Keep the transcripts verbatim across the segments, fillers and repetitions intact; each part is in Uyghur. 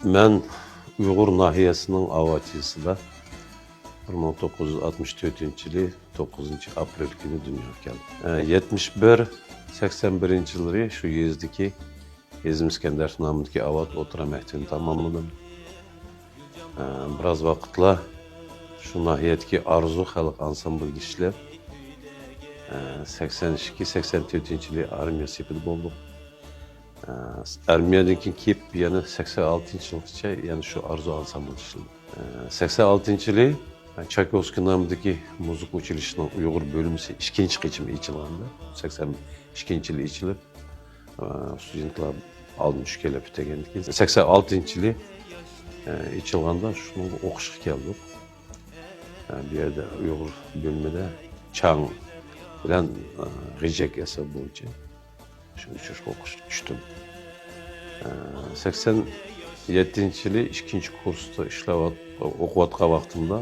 مەن ئۇيغۇر ناھىيەسىنىڭ ئاۋات يېزىسىدا بىر مىڭ توققۇز يۈز ئاتمىش تۆتىنچى يىلى توققۇزىنچى ئاپرېل كۈنى دۇنياغا كەلدىم. ئە، يەتمىش بىر سەكسەن بىرىنچى يىللىرى شۇ يېزىدىكى ھېزىم ئىسكەندەر نامىدىكى ئاۋات ئوتتۇرا مەكتىۋىنى تاماملىدىم. ئە، بىراز ۋاقىتلار شۇ ناھىيەدىكى ئارزۇ خەلق ئانسامبلىدا ئىشلەپ، ئە، سەكسەن ئىككى، سەكسەن تۆتىنچى يىلى ئارمىيە سېپىدا بولدۇق. ئە، ئارمىيەدىن كېيىن كېلىپ، يەنە سەكسەن ئالتىنچى يىلغىچە يەنە شۇ ئارزۇ ئانسامبلىدا ئىشلىدىم. ئە، سەكسەن ئالتىنچى يىلى، ئە، چايكوۋسكىي نامىدىكى مۇزىكا ئۇچىلىشىنىڭ ئۇيغۇر بۆلمىسى ئىككىنچى قېتىم ئېچىلغاندا، سەكسەن ئىككىنچى يىلى ئېچىلىپ، ئە، ستۇدېنتلار ئالدىن چۈشكەنلەر پۈتتۈرگەندىن كېيىن، سەكسەن ئالتىنچى يىلى، ئە، ئېچىلغاندا شۇنىڭغا ئوقۇشقا كەلدۇق. ئە، بۇ يەردە ئۇيغۇر بۆلۈمىدە چاڭ بىلەن، ئە، غېجەك ئەسەر بويىچە شۇ ئۇچرىشىشقا ئوقۇشقا چۈشتۈم. ئە، سەكسەن يەتتىنچى يىلى ئىككىنچى كۇرستا ئىشلەۋات-، ئوقۇۋاتقان ۋاقتىمدا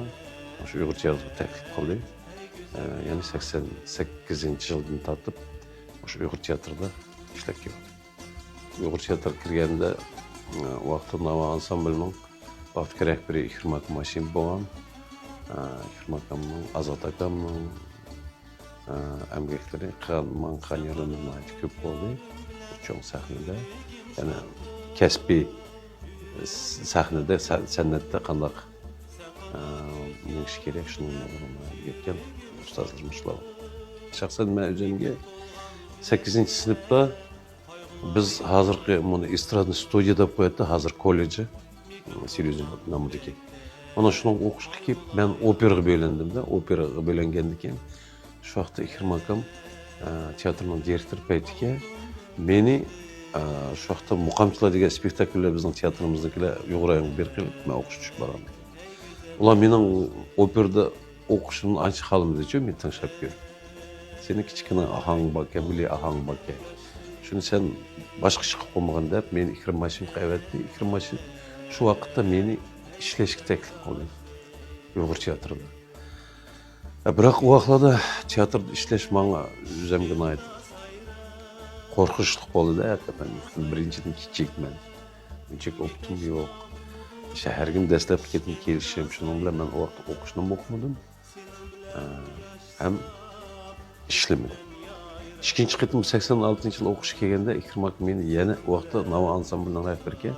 شۇ ئۇيغۇر تىياتىرىغا تەكلىپ قىلدى. ئە، يەنى سەكسەن سەككىزىنچى يىلدىن تارتىپ شۇ ئۇيغۇر تىياتىرىدا ئىشلەپ كەلدىم. ئۇيغۇر تىياتىرىغا كىرگەندە، ئە، ۋاقتىدا ناۋا ئانسامبلىنىڭ ۋاقتىدىكى رەھبىرى ئىكرىم ئاكام ھاشىموف بولغان. ئە، ئىكرىم ئاكامنىڭ، ئازات ئاكامنىڭ، ئە، ئەمگەكلىرى قىلغان، ماڭا قىلغان ياردەملىرى ناھايىتى كۆپ بولدى. بىر چوڭ سەھنىدە، يەنە كەسپىي س-، سەھنىدە، سە-، سەنئەتتە قانداق، ئە، مېڭىش كېرەك، شۇنىڭ نۇرغۇنلىرىنى ئۆگەتكەن ئۇستازلىرىمىز شۇلار. شەخسەن مەن ئۆزۈمگە سەككىزىنچى سىنىپتا بىز ھازىرقى مۇنى ئېسترادنى ستۇدىيە دەپ قوياتتى، ھازىر كوللېجى، سېريوزنىي نامىدىكى. مانا شۇنىڭغا ئوقۇشقا كېلىپ، مەن ئوپېرىغا بۆلۈندۈم-دە، ئوپېرىغا بۆلۈنگەندىن كېيىن، شۇ ۋاقىتتا ئىكرىم ئاكام، ئە، تىياتىرنىڭ دىرېكتورى پەيتىكەن، مېنى، ئە، شۇ ۋاقىتتا مۇقامچىلار دېگەن سپېكتاكللار بىزنىڭ تىياتىرىمىزنىڭكىلەر ئۇيغۇر رايونىغا بېرىپ قېلىپ، مەن ئوقۇشقا چۈشۈپ بارغانىدىم. ئۇلار مېنىڭ ئوپېرىدا ئوقۇشۇمنى ئانچە خالىمىدىچۇ، مېنى تىڭشاپ كۆرۈپ. سېنىڭ كىچىككىنە ئاھاڭ باركەن، مىللىي ئاھاڭ باركەن. شۇنى سەن باشقا ئىش قىلىپ قويمىغىن دەپ، مېنى ئىكرىم ھاشىمغا ئەۋەتتى. ئىكرىم ھاشىم شۇ ۋاقىتتا مېنى ئىشلەشكە تەكلىپ قىلدى. ئۇيغۇر تىياتىرىدا. ئە، بىراق ئۇ ۋاقىتلاردا تىياتىردا ئىشلەش ماڭا ئۆزۈمگە ناھايىتى قورقۇنچلۇق بولدى-دە، ھەقىقەتەن. بىرىنچىدىن، كىچىكمەن. ئۇنچىلىك ئوپتۇم يوق. شەھەرگىمۇ دەسلەپكى قېتىم كېلىشىم، شۇنىڭ بىلەن مەن ئۇ ۋاقىتتا ئوقۇشنىمۇ ئوقۇمىدىم. ئە، ھەم ئىشلىمىدىم. ئىككىنچى قېتىم سەكسەن ئالتىنچى يىل ئوقۇشقا كەلگەندە، ئىكرىم ئاكا مېنى يەنە ئۇ ۋاقىتتا ناۋا ئانسامبلىنىڭ رەھبىرىكەن.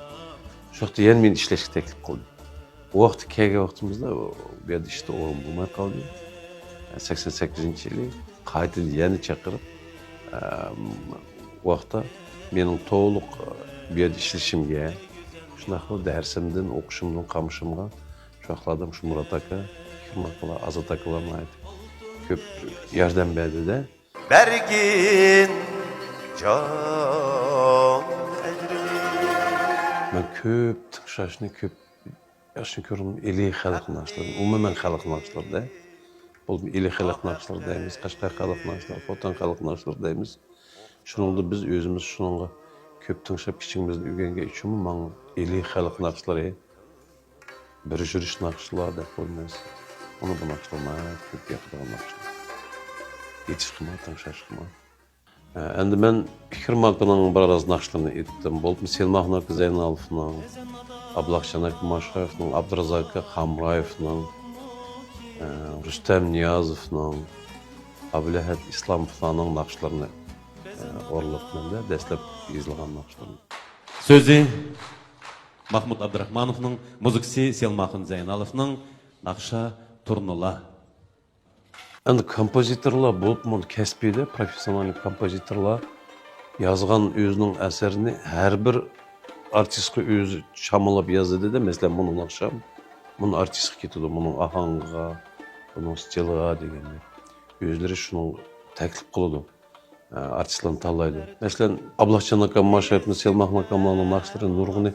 شۇ ۋاقىتتا يەنە مېنى ئىشلەشكە تەكلىپ قىلدى. ئۇ ۋاقىتتا كەلگەن ۋاقتىمىزدا بۇ يەردە ئىشتا ئورۇن بولماي قالدى. سەكسەن سەككىزىنچى يىلى قايتىدىن يەنە چاقىرىپ، ئە، ئۇ ۋاقىتتا مېنىڭ تولۇق بۇ يەردە ئىشلىشىمگە، شۇنداقلا دەرسىمدىن، ئوقۇشۇمدىن قالمىشىمغا شۇ ۋاقىتلاردا مۇشۇ مۇرات ئاكا، ئىكرىم ئاكىلار، ئازات ئاكىلار ناھايىتى كۆپ ياردەم بەردى-دە. بەرگىن جان ئەجرىنى. مەن كۆپ تىڭشاشنى، كۆپ ياخشى كۆرىمەن ئىلى خەلق ناخشىلىرىنى، ئومۇمەن خەلق ناخشىلىرىدا. بولۇپمۇ ئىلى خەلق ناخشىلىرى دەيمىز، قەشقەر خەلق ناخشىلىرى، خوتەن خەلق ناخشىلىرى دەيمىز. شۇنىڭدا بىز ئۆزىمىز شۇنىڭغا كۆپ تىڭشاپ، كىچىكىمىزدىن ئۆگەنگەن ئۈچۈنمۇ ماڭا ئىلى خەلق ناخشىلىرى، بىر يۈرۈش ناخشىلار دەپ قويىمىز. ئۇنى بۇ ناخشىلار ناھايىتى كۆپ ياقىدىغان ناخشىلار. ئېيتىشقىمۇ، تىڭشاشقىمۇ. ئەمدى مەن ئىكرىم ئاكىنىڭ بىر ئاز ناخشىلىرىنى ئېيتتىم. بولۇپمۇ سېلىم ئاكا زەينالوفنىڭ، ئابلاخجان ئاكا ماشايېفنىڭ، ئابدۇرازاق ئاكا خامرايېفنىڭ، ئە، رۇستەم نىيازوفنىڭ، ئابلەھەت ئىسلاموفلارنىڭ ناخشىلىرىنى، ئە، ئورۇنلاپتىمەن-دە، دەسلەپ يېزىلغان ناخشىلىرىنى. سۆزى ماھمۇت ئابدۇراخمانوفنىڭ، مۇزىكىسى سېلىم ئاكا زەينالوفنىڭ، ناخشا تۇرنىلار. ئەمدى كومپوزىتورلار بولۇپمۇ كەسپىيدە، پروفېسسىونالنىي كومپوزىتورلار يازغان ئۆزىنىڭ ئەسىرىنى ھەر بىر ئارتىسقا ئۆزى چامىلاپ يازىدىدە، مەسىلەن، مۇنۇ ناخشا مۇنۇ ئارتىسقا كېتىدۇ، مۇنۇڭ ئاھاڭىغا، بۇنىڭ ستىلىغا دېگەندەك. ئۆزلىرى شۇنىڭ تەكلىپ قىلىدۇ. ئە، ئارتىسلارنى تاللايدۇ. مەسىلەن، ئابلاخجان ئاكام ماشايېفنى، سېلىم ئاكاملارنىڭ ناخشىلىرى نۇرغۇنى،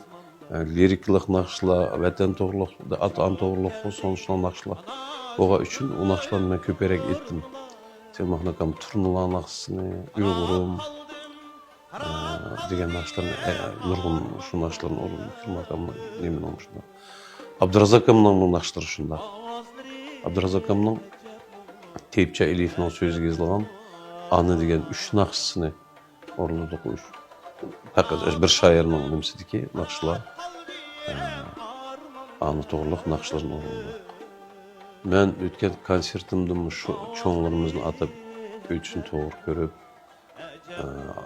ئە، لىرىكىلىق ناخشىلار، ۋەتەن توغرۇلۇق، ئاتا-ئانا توغرۇلۇق بولسۇن، شۇنداق ناخشىلار بولغان ئۈچۈن ئۇ ناخشىلارنى مەن كۆپرەك ئېيتتىم. سېلىم ئاكام تۇرنىلار ناخشىسىنى، ئۇيغۇرۇم، ئە، دېگەن ناخشىلارنى، ئە، نۇرغۇن شۇ ناخشىلارنى ئورۇندىدى. سېلىم ئاكامنىڭ نېمىنىڭ شۇنداق. ئابدۇرازاق ئاكامنىڭمۇ ناخشىلىرى شۇنداق. ئابدۇرازاق ئاكامنىڭ تېيىپجان ئېلىيېۋنىڭ سۆزىگە يېزىلغان ئانا دېگەن ئۈچ ناخشىسىنى ئورۇندىدۇق. ئۈچ، پەقەت بىر شائىرنىڭ نېمىسىدىكى ناخشىلار. ئانا توغرىلىق ناخشىلىرىنى ئورۇنلىدۇق. مەن ئۆتكەن كونسېرتىمدىمۇ شۇ چوڭلىرىمىزنى ئاتاپ ئۆتۈشنى توغرا كۆرۈپ،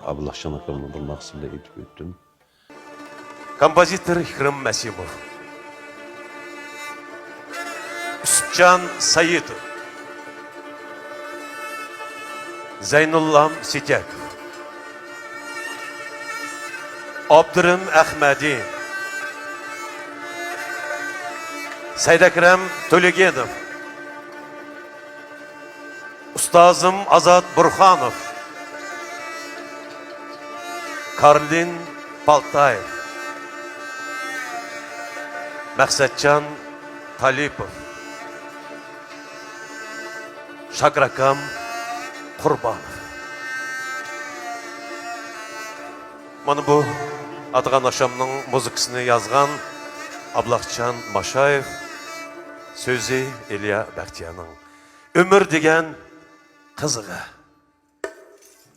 ئابلەخجان ئاكامنىڭ بىر ناخشىسى بىلەن ئېيتىپ ئۆتتۈم. كومپوزىتور كىرىم مەسىموف. يۈسۈپجان سەيىتوف. زەينۇللام سېتەكوف. ئابدۇرېھىم ئەخمەدى. سەيدەكرەم تۆلىگېنوف. ئۇستازىم ئازات بۇرخانوف. كارلىن پالتايېف. مەقسەتجان تالىپوف. شاكىر ئاكام قۇربانوف. مانا بۇ ئاتىغان ئاخشامنىڭ مۇزىكىسىنى يازغان ئابلەخجان ماشايېف، سۆزى ئىليا بەختىيارنىڭ. ئۆمۈر دېگەن قىزىغا.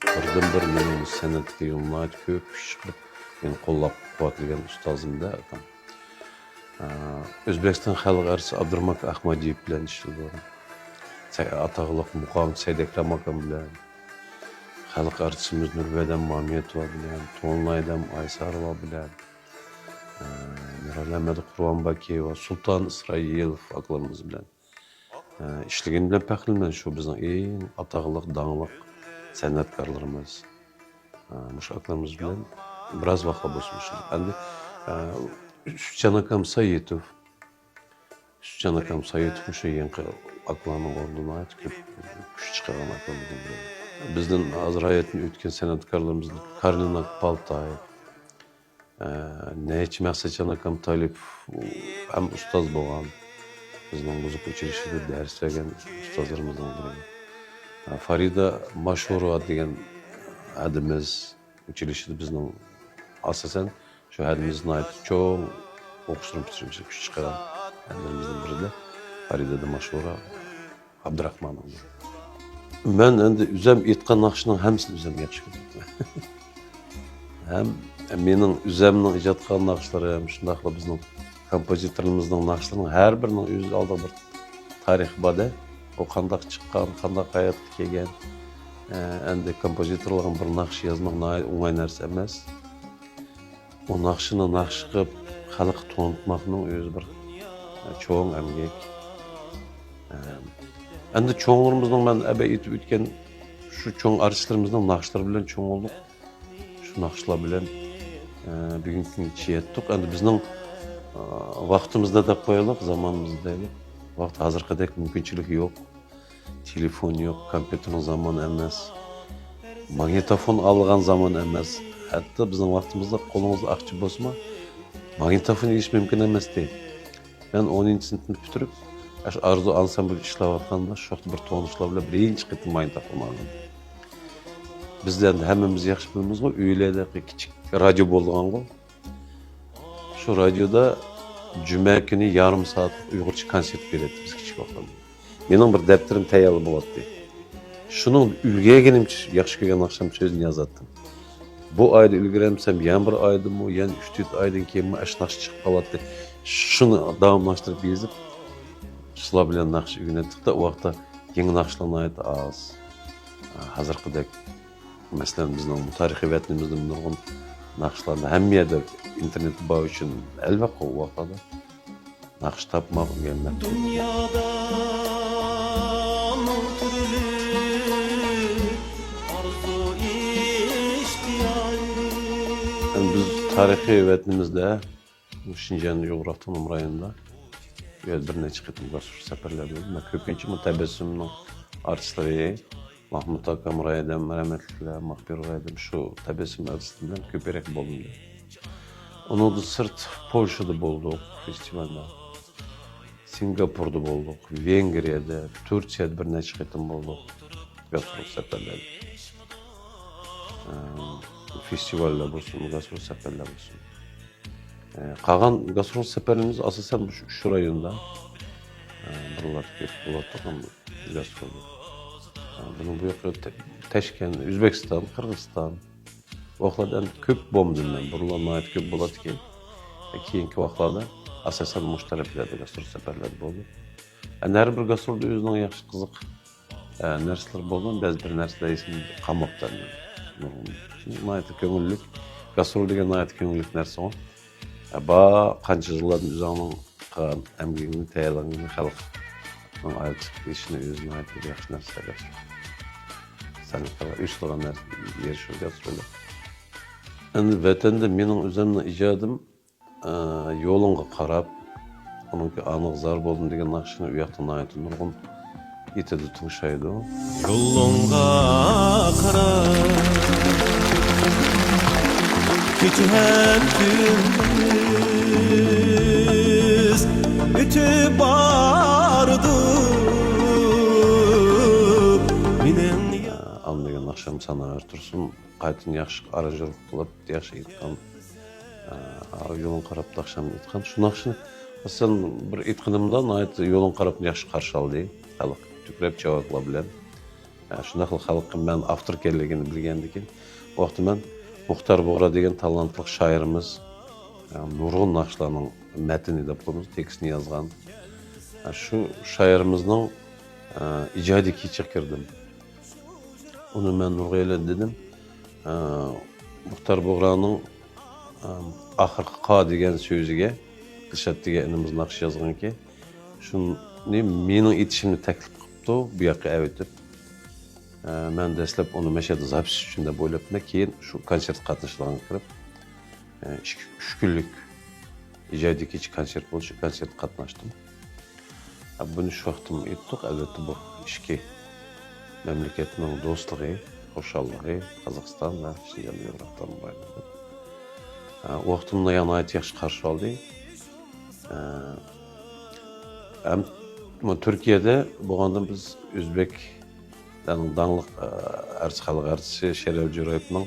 بىردىنبىر مېنىڭ سەنئەتكە يولۇم ناھايىتى كۆپ كۈچ چىقىرىپ، مېنى قوللاپ قۇۋۋەتلىگەن ئۇستازىم-دە ئاكام. ئا، ئۆزبېكىستان خەلق ئارتىسى ئابدۇرېھىم ئاكا ئاخمادىيېۋ بىلەن ئىشلىدىم. سەي-، ئاتاقلىق مۇقامچى سەيدەكرەم ئاكام بىلەن، خەلق ئارتىسىمىز نۇربەدەم مامىيەتوۋا بىلەن، تونۇلئايدەم ئايساروۋا بىلەن، ئا، مىرئالى ئەمەت قۇربانباكىيېۋا، سۇلتان ئىسرائىلوف ئاكىلىرىمىز بىلەن ئىشلىگىنى بىلەن پەخىرلىنىمەن، شۇ بىزنىڭ ئەڭ ئاتاقلىق، داڭلىق سەنئەتكارلىرىمىز. مۇشۇ ئاكىلىرىمىز بىلەن بىراز ۋاقىت بولسىمۇ ئىشلىدۇق. ئەمدى يۈسۈپجان ئاكام سايىتوف، يۈسۈپجان ئاكام سايىتوف مۇشۇ يېڭىقى ئاكىلارنىڭ ئورنىدا ناھايىتى كۆپ كۈچ چىقارغان ئاكىلىرىمىزدىن بىرى. بىزدىن ھازىر ھاياتتىن ئۆتكەن سەنئەتكارلىرىمىزدىن كارلىن ئاكا پالتايېف، ئە، نەيچە مەقسەتجان ئاكام تالىپ ھەم ئۇستاز بولغان، بىزنىڭ مۇزىكا ئۇچرىشىشىدا دەرس بەرگەن ئۇستازلىرىمىزنىڭ بىرى. ئە، فارىدە ماشۇرا دېگەن ھەدىمىز ئۇچرىشىشىدا بىزنىڭ ئاساسەن شۇ ھەدىمىز ناھايىتى چوڭ ئوقۇشلىرىنى پۈتتۈرۈشكە كۈچ چىقارغان ھەدىلىرىمىزنىڭ بىرىدە فارىدە ماشۇرا. ئابدۇراخمانوۋ. مەن ئەمدى ئۆزۈم ئېيتقان ناخشىنىڭ ھەممىسىنى ئۆزۈم ياخشى كۆرىمەن. ھەم مېنىڭ ئۆزۈمنىڭ ئىجاد قىلغان ناخشىلىرىم، شۇنداقلا بىزنىڭ كومپوزىتورلىرىمىزنىڭ ناخشىلىرىنىڭ ھەر بىرىنىڭ ئۆز ئالدىغا بىر تارىخى بار-دە. ئۇ قانداق چىققان، قانداق ھاياتقا كەلگەن. ئە، ئەمدى كومپوزىتورلارغا بىر ناخشا يازماق ناھايىتى ئوڭاي نەرسە ئەمەس. ئۇ ناخشىنى ناخشا قىلىپ، خەلققە تونۇتماقنىڭ ئۆزى بىر، ئە، چوڭ ئەمگەك. ئە، ئەمدى چوڭلىرىمىزنىڭ مەن ئەبە ئېيتىپ ئۆتكەن شۇ چوڭ ئارتىسلىرىمىزنىڭ ناخشىلىرى بىلەن چوڭ بولدۇق. شۇ ناخشىلار بىلەن، ئە، بۈگۈنكى كۈنگىچە يەتتۇق. ئەمدى بىزنىڭ، ئە، ۋاقتىمىزدا دەپ قويايلۇق، زامانىمىزدا دەيلى. ۋاقىت ھازىرقىدەك مۇمكىنچىلىك يوق. تېلېفون يوق، كومپيۇتېرنىڭ زامانى ئەمەس. ماگنىتوفون ئالغان زامان ئەمەس. ھەتتا بىزنىڭ ۋاقتىمىزدا قولىڭىزدا ئاقچا بولسىمۇ، ماگنىتوفون ئېلىش مۇمكىن ئەمەستى. مەن ئونىنچى سىنىپنى پۈتتۈرۈپ، ئاشۇ ئارزۇ ئانسامبىلدا ئىشلەۋاتقاندا، شۇ ۋاقىتتا بىر تونۇشلار بىلەن بىرىنچى قېتىم ماگنىتوفون ئالغان. بىز ئەمدى ھەممىمىز ياخشى بىلىمىزغۇ، ئۆيلەردە كىچىك رادىيو بولىدىغانغۇ. شۇ رادىيودا جۈمە كۈنى يېرىم سائەتلىك ئۇيغۇرچە كونسېرت بېرەتتى بىز كىچىك ۋاقتىمىزدا. مېنىڭ بىر دەپتىرىم تەييارلا بولاتتى. شۇنىڭ ئۈلگۈرگىنىمچە ياخشى كۆرگەن ناخشام سۆزىنى يازاتتىم. بۇ ئايدا ئۈلگۈرەلمىسەم، يەنە بىر ئايدىمۇ، يەنە ئۈچ تۆت ئايدىن كېيىنمۇ ئاشۇ ناخشا چىقىپ قالاتتى. شۇنى داۋاملاشتۇرۇپ يېزىپ، شۇلار بىلەن ناخشا ئۆگىنەتتۇق-دە، ئۇ ۋاقىتتا يېڭى ناخشىلار ناھايىتى ئاز. ھازىرقىدەك مەسىلەن، بىزنىڭ تارىخىي ۋەتىنىمىزدە نۇرغۇن ناخشىلارنى ھەممە يەردە ئىنتېرنېت بار ئۈچۈن، ئەلۋەتتە، ئۇ ۋاقىتلاردا ناخشا تاپماق، ئۆگەنمەك. دۇنيادا مىڭ تۈرلۈك ئارزۇ ئىختىيار. بىز تارىخىي ۋەتىنىمىزدە شىنجاڭ ئۇيغۇر ئاپتونوم رايونىدا بۇ يەردە بىر نەچچە قېتىم گاسترول سەپەرلەر بولدى. مەن كۆپىنچە مۇ تەبەسسۇمنىڭ ئارتىسلىرى، ماھمۇت ئاكام، رايدەم، رەھمەتلىكلەر، مەخپىيۇر رايدەم، شۇ تەبەسسۇم ئارتىسلىرى بىلەن كۆپرەك بولدۇم. ئۇنىڭدىن سىرت پولشىدا بولدۇق فېستىۋالدا، سىنگاپوردا بولدۇق، ۋېنگرىيەدە، تۈركىيەدە بىر نەچچە قېتىم بولدۇق گاسترول سەپەرلەردە. ئە، فېستىۋاللار بولسۇن، گاسترول سەپەرلەر بولسۇن. ئە، قالغان گاسترول سەپەرلىرىمىز ئاساسەن مۇشۇ ئۈچ رايوندا، ئە، بۇرۇنلاردا كۆپ بولۇۋاتىدۇ، ئەمما گاسترول. ئە، بۇنىڭ بۇ ياقى تە-، تەشكەن، ئۆزبېكىستان، قىرغىزىستان. بۇ ياقلاردا ئەمدى كۆپ بولمىدىم مەن، بۇرۇنلار ناھايىتى كۆپ بولاتتىكەن. كېيىنكى ۋاقىتلاردا ئاساسەن مۇشۇ تەرەپلەردە گاسترول سەپەرلەردە بولدۇم. ئەنە ھەر بىر گاسترولدا ئۆزىنىڭ ياخشى قىزىق، ئە، نەرسىلىرى بولغان، بەزى بىر نەرسىلەر ئېسىمدە قالماپتۇ ئەمدى. نۇرغۇن. ناھايىتى كۆڭۈللۈك. گاسترول دېگەن ناھايىتى كۆڭۈللۈك نەرسىغۇ. ئە، با-، قانچە يىللاردىن ئۆزۈڭنىڭ قىلغان ئەمگىكىڭنى، تەييارلىقىڭنى خەلقنىڭ ئايرىپ چىقىپ كېتىشىنى ئۆزى ناھايىتى بىر ياخشى نەرسە. سەن قىلغان، ئۆز قىلغان نەرسە يېرىشىۋاتىدۇ. ئەمدى ۋەتەندە مېنىڭ ئۆزۈمنىڭ ئىجادىم، ئە، يولۇڭغا قاراپ، ئۇنىڭكى ئانىغا زار بولدۇم دېگەن ناخشىنى ئۇ ياقتا ناھايىتى نۇرغۇن ئېيتىدۇ، تىڭشايدۇ. يولۇڭغا قاراپ، كېچە ھەم كۈندۈز ئۆتۈپ بارىدۇ مېنىڭ يا- ئاندىن كېيىن ئاخشام ساناۋەر تۇرسۇن قايتىدىن ياخشى ئارانژىروۋكا قىلىپ، ياخشى ئېيتقان. ئە، يولۇڭغا قاراپ ئاخشام ئېيتقان. شۇ ناخشىنى مەسىلەن بىر ئېيتقىنىمدا ناھايىتى يولۇڭغا قاراپنى ياخشى قارشى ئالدى خەلق. كۆكرەپ چاۋاكلار بىلەن. ئە، شۇنداقلا خەلققە مەن ئاپتور ئىكەنلىكىنى بىلگەندىن كېيىن، ئۇ ۋاقىتتا مەن مۇختار بۇغرا دېگەن تالانتلىق شائىرىمىز، ئە، نۇرغۇن ناخشىلارنىڭ مەتنى دەپ قويىمىز، تېكىستىنى يازغان. ئە، شۇ شائىرىمىزنىڭ، ئە، ئىجادىي كېچىگە كىردىم. ئۇنى مەن نۇرغۇن يەردە دېدىم. ئە، مۇختار بۇغرانىڭ، ئە، ئاخىرقى قا دېگەن سۆزىگە دىلشات دېگەن ئىنىمىز ناخشا يازغانكى، شۇنى مېنىڭ ئېيتىشىمنى تەكلىپ قىپتۇ، بۇ ياققا ئەۋېتىپ. ئە، مەن دەسلەپ ئۇنى مەشەدە زاپىس ئۈچۈن دەپ ئويلاپتىمەن، كېيىن شۇ كونسېرت قاتنىشىدىغانغا كىرىپ، ئە، ئىككى، ئۈچ كۈنلۈك ئىجادىي كېچە كونسېرت بولۇپ، شۇ كونسېرتقا قاتناشتىم. ئە، بۇنى شۇ ۋاقىتتىمۇ ئېيتتۇق، ئەلۋەتتە، بۇ ئىككى مەملىكەتنىڭ دوستلۇقى، خۇشاللىقى، قازاقىستان ۋە شىنجاڭ ئۇيغۇرلار بايلىقى. ئە، ئۇ ۋاقىتتىمۇ ناھايىتى ياخشى قارشى ئالدى. ئە، ھەم تۈركىيەدە بولغاندا بىز ئۆزبېك داڭلىق، ئە، ئارتىس، خەلق ئارتىسى شېرەل جورايېۋنىڭ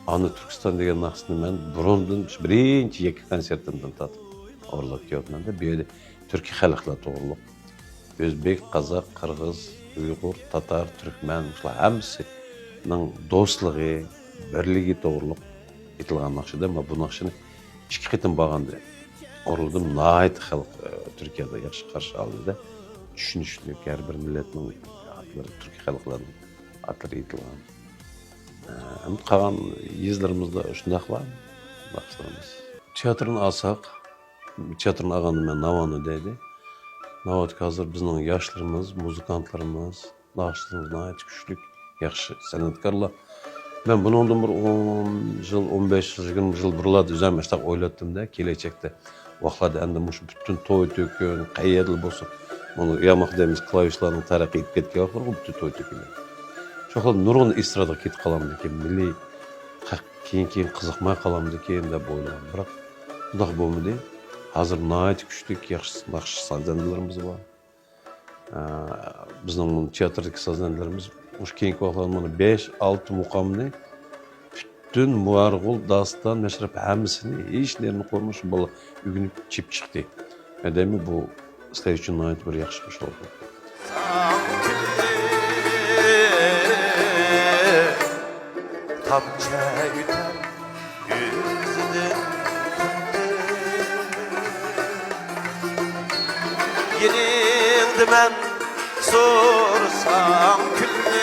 ئانا تۈركىستان دېگەن ناخشىسىنى مەن بۇرۇندىن، شۇ بىرىنچى يەككە كونسېرتىمدىن تارتىپ ئورۇنلاپ كېلىۋاتىمەن-دە. بۇ يەردە تۈركىي خەلقلەر توغرۇلۇق، ئۆزبېك، قازاق، قىرغىز، ئۇيغۇر، تاتار، تۈركمەن، مۇشۇلار ھەممىسىنىڭ دوستلۇقى، بىرلىكى توغرۇلۇق ئېيتىلغان ناخشىدا. مەن بۇ ناخشىنى ئىككى قېتىم بارغاندا ئورۇنلىدىم. ناھايىتى خەلق، ئە، تۈركىيەدە ياخشى قارشى ئالدى-دە. چۈشىنىشلىك، ھەر بىر مىللەتنىڭ ئاتلىرى، تۈركىي خەلقلەرنىڭ ئاتلىرى ئېيتىلغان. ئە، ئەمدى قالغان يېزىلىرىمىزدا شۇنداقلا ناخشىلىرىمىز. تىياتىرنى ئالساق، تىياتىرنى ئالغاندا مەن ناۋانى دەيدۇ. ناۋادىكى ھازىر بىزنىڭ ياشلىرىمىز، مۇزىكانتلىرىمىز، ناخشىلىرىمىز ناھايىتى كۈچلۈك، ياخشى سەنئەتكارلار. مەن بۇنىڭدىن بىر ئون يىل، ئون بەش يىل، يىگىرمە يىل بۇرۇنلاردا ئۆزۈم مۇشۇنداق ئويلاپتىم-دە، كېلەچەكتە ۋاقىتلاردا ئەمدى مۇشۇ پۈتۈن توي-تۆكۈن، قەيەردىلا بولسۇن، مانا ياماق دەيمىز، كلاۋىشلارنىڭ تەرەققىي ئېتىپ كەتكەن ۋاقىتلارغۇ پۈتۈن توي-تۆكۈنلەر. شۇ خىل نۇرغۇن ئېسترادىغا كېتىپ قالامدىكىن، مىللىي خەق كېيىن-كېيىن قىزىقماي قالامدىكىن دەپ ئويلىغان. بىراق، ئۇنداق بولمىدى. ھازىر ناھايىتى كۈچلۈك، ياخشى ناخشا سازەندىلىرىمىز بار. ئە، بىزنىڭ تىياتىردىكى سازەندىلىرىمىز مۇشۇ كېيىنكى ۋاقىتلاردا مانا بەش، ئالتە مۇقامنى پۈتۈن مارغۇل، داستان، مەشرەپ ھەممىسىنى ھېچ نېمىنى قويماي شۇ بالىلار ئۆگىنىپ چىپ چىقتى. مەن دەيمەن، بۇ سىلەر ئۈچۈن ناھايىتى بىر ياخشى خۇشاللىق بولدى. تامچە ئۆتەر كۆزىدىن. يېنىڭدا مەن سورىسام كۈلمە.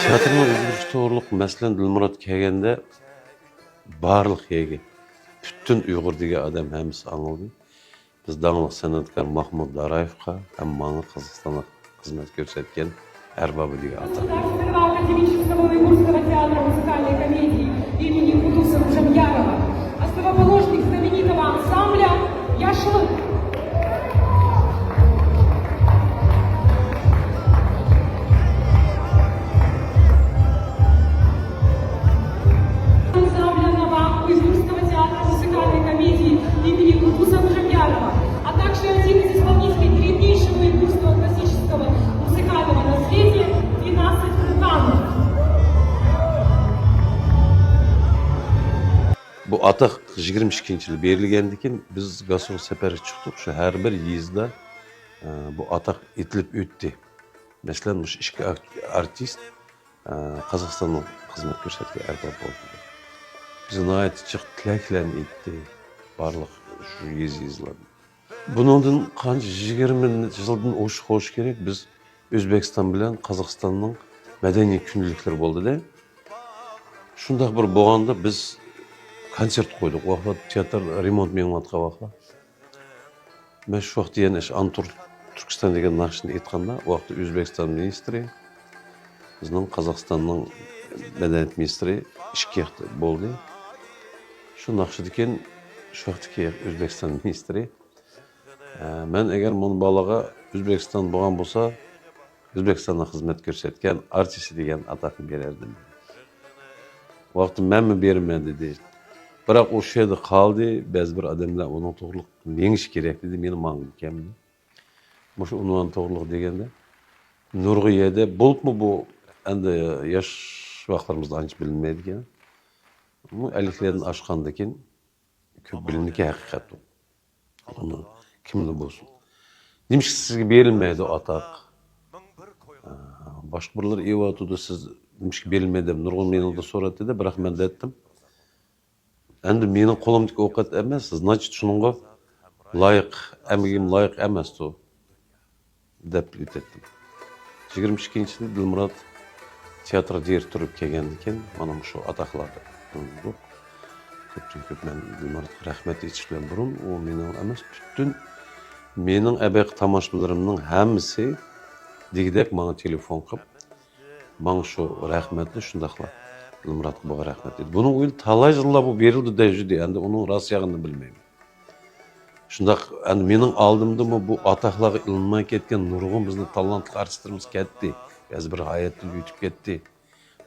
تىياتىرنىڭ ئۆزگىرىشى توغرۇلۇق مەسىلەن، دىلمۇرات كەلگەندە بارلىق يەرگە، پۈتۈن ئۇيغۇر دېگەن ئادەم ھەممىسى ئاڭلىدى. بىز داڭلىق سەنئەتكار ماھمۇت دارايېۋقا ھەم ماڭا قازاقىستانلىق خىزمەت كۆرسەتكەن ئەربابى دېگەن ئاتاق. Государственного академического уйгурского театра музыкальной комедии имени Кутуса Кужемьярова, основоположник знаменитого ансамбля «Яшлык». Ансамбля «Наваах» Уйгурского театра музыкальной комедии имени Кутуса Кужемьярова, а также один из исполнителей древнейшего уйгурского классического музыкального наследия Бинас Эрканов. بۇ ئاتاق يىگىرمە ئىككىنچى يىلى بېرىلگەندىن كېيىن بىز گاسترول سەپەرگە چىقتۇق. شۇ ھەر بىر يېزىدا، ئە، بۇ ئاتاق ئېيتىلىپ ئۆتتى. مەسىلەن، مۇشۇ ئىككى ئارتىست، ئە، قازاقىستاننىڭ خىزمەت كۆرسەتكەن ئەربابى بولدى. بىزگە ناھايىتى جىق تىلەكلەرنى ئېيتتى. بارلىق شۇ يېزا-يېزىلاردا. بۇنىڭدىن قانچە، يىگىرمە يىلدىن ئوشۇق بولۇشى كېرەك، بىز ئۆزبېكىستان بىلەن قازاقىستاننىڭ مەدەنىي كۈندىلىكلىرى بولدى-دە. شۇنداق بىر بولغاندا بىز كونسېرت قويدۇق. ئۇ ۋاقىتلار تىياتىر رېمونت مېڭىۋاتقان ۋاقىتلار. مەن شۇ ۋاقىتتا يەنە ئىش ئانتۇر تۈركىستان دېگەن ناخشىنى ئېيتقاندا، ئۇ ۋاقىتتا ئۆزبېكىستان مىنىستىرى، بىزنىڭ قازاقىستاننىڭ مەدەنىيەت مىنىستىرى ئىككى ياقتا بولدى. شۇ ناخشىدىكىن شۇ ۋاقىتتىكى ئۆزبېكىستان مىنىستىرى، ئە، مەن ئەگەر مۇنۇ بالىغا ئۆزبېكىستان بولغان بولسا، ئۆزبېكىستاندا خىزمەت كۆرسەتكەن ئارتىسى دېگەن ئاتاقنى بېرەردىم. ۋاقتى مەنمۇ بېرىمەن دېدى. بىراق ئۇ شۇ يەردە قالدى، بەزى بىر ئادەملەر ئۇنىڭ توغرىلىق مېڭىشى كېرەك دېدى، مېنى ماڭغۇم كەلمىدى. مۇشۇ ئۇنۋان توغرىلىق دېگەندە، نۇرغۇن يەردە، بولۇپمۇ بۇ ئەمدى ياش ۋاقىتلىرىمىزدا ئانچە بىلىنمەيدىكەن. ئەمما ئەللىكلەردىن ئاشقاندىكىن كۆپ بىلىنىدىكەن ھەقىقەت ئۇ. ئۇنى كىملا بولسۇن. نېمىشقا سىزگە بېرىلمەيدۇ ئاتاق؟ ئا، باشقا بىرلەر ئېۋاتىدۇ، سىز نېمىشقا بېرىلمەيدۇ دەپ نۇرغۇن مېنىڭدىن سورىدى دېدى، بىراق مەن دەيتتىم، ئەمدى مېنىڭ قولۇمدىكى ئوقەت ئەمەس، زناچىت شۇنىڭغا لايىق، ئەمگىكىم لايىق ئەمەستۇ دەپ ئۆتەتتىم. يىگىرمە ئىككىنچى يىلى دىلمۇرات تىياتىر دىرېكتورى بولۇپ كەلگەندىن كېيىن، مانا مۇشۇ ئاتاقلاردا بولدۇق. كۆپتىن كۆپ مەن دىلمۇراتقا رەھمەت ئېيتىش بىلەن بۇرۇن، ئۇ مېنىڭ ئەمەس، پۈتۈن مېنىڭ ئەبەقى تاماشىبىنلىرىمنىڭ ھەممىسى دېگۈدەك ماڭا تېلېفون قىلىپ، ماڭا شۇ رەھمەتنى شۇنداقلا دىلمۇراتقا بولغان رەھمەت ئېيتتى. بۇنىڭ ئۆيىدە تالاي يىللار بۇ بېرىلدى دەيدۇ، ئەمدى ئۇنىڭ راست ياغىنى بىلمەيمەن. شۇنداق، ئەمدى مېنىڭ ئالدىمدىمۇ بۇ ئاتاقلارغا ئېلىنماي كەتكەن نۇرغۇن بىزنىڭ تالانتلىق ئارتىستلىرىمىز كەتتى. بەزى بىر ھاياتتىن ئۆتۈپ كەتتى.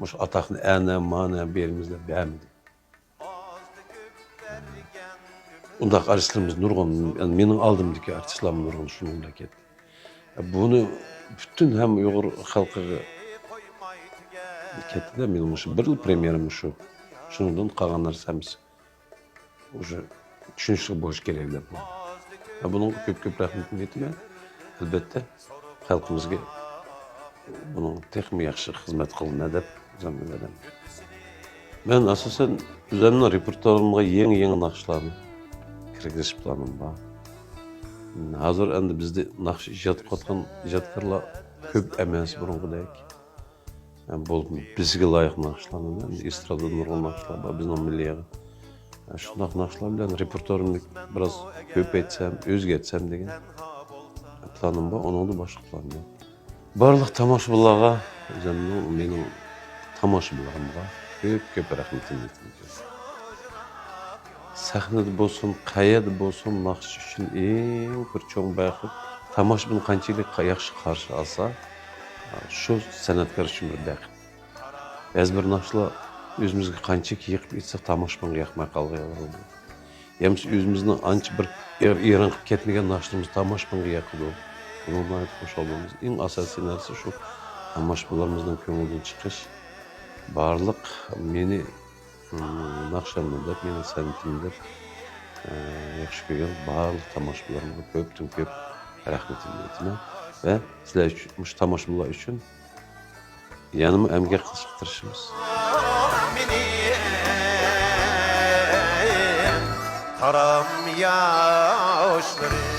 مۇشۇ ئاتاقنى ئەنە، مانا بېرىمىز دەپ بەرمىدى. ئۇنداق ئارتىستلىرىمىز نۇرغۇن، يەنى مېنىڭ ئالدىمدىكى ئارتىستلارمۇ نۇرغۇن شۇنىڭ بىلەن كەتتى. بۇنى پۈتۈن ھەم ئۇيغۇر خەلقىگە كەتتى-دە، مېنىڭ مۇشۇ بىرلا پرېميېرام مۇشۇ. شۇنىڭدىن قالغانلار ھەممىسى ئۇژې چۈشىنىشلىك بولۇشى كېرەك دەپ. ۋە بۇنىڭغا كۆپ-كۆپ رەھمىتىمنى ئېيتىمەن. ئەلۋەتتە، خەلقىمىزگە بۇنىڭ تېخىمۇ ياخشى خىزمەت قىلىمەن دەپ ئۆزۈمنى بېرىمەن. مەن ئاساسەن ئۆزۈمنىڭ رېپېرتۇئارىمغا يېڭى-يېڭى ناخشىلارنى كىرگۈزۈش پىلانىم بار. ھازىر ئەمدى بىزدە ناخشا ئىجاد قىلىۋاتقان ئىجادكارلار كۆپ ئەمەس بۇرۇنقىدەك. ھەم بولۇپمۇ بىزگە لايىق ناخشىلارنى، ئەمدى ئېسترادىدا نۇرغۇن ناخشىلار بار، بىزنىڭ مىللىيغا. شۇنداق ناخشىلار بىلەن رېپېرتۇئارىمنى بىراز كۆپەيتسەم، ئۆزگەرتسەم دېگەن پىلانىم بار. ئۇنىڭدىن باشقا پىلان يوق. بارلىق تاماشىبىنلارغا، ئۆزۈمنىڭ، مېنىڭ تاماشىبىنلىرىمغا كۆپ، كۆپ رەھمىتىمنى ئېيتىمەن. سەھنىدە بولسۇن، قەيەردە بولسۇن، ناخشىچى ئۈچۈن ئەڭ بىر چوڭ بەخت، تاماشىبىن قانچىلىك ياخشى قارشى ئالسا، شۇ سەنئەتكار ئۈچۈن بىر بەخت. بەزى بىر ناخشىلار ئۆزىمىزگە قانچىلىك يېقىپ ئېيتساق، تاماشىبىنغا ياقماي قالغان بولىدۇ. يا بولمىسا ئۆزىمىزنىڭ ئانچە بىر ئېغىر ئېرىن قىلىپ كەتمىگەن ناخشىلىرىمىز تاماشىبىنغا ياقىدۇ. بۇنىڭغا ناھايىتى خۇشال بولىمىز. ئەڭ ئاساسىي نەرسە شۇ تاماشىبىنلىرىمىزنىڭ كۆڭلىدىن چىقىش. بارلىق مېنى، ئىم، ناخشامنى دەپ، مېنىڭ سەنئىتىمنى دەپ، ئە، ياخشى كۆرگەن بارلىق تاماشىبىنلىرىمغا كۆپتىن كۆپ رەھمىتىمنى ئېيتىمەن. ۋە سىلەر ئۈچۈن، مۇشۇ تاماشىبىنلار ئۈچۈن يەنىمۇ ئەمگەك قىلىشقا تىرىشىمىز. مېنىڭ قارام ياشلىرىم.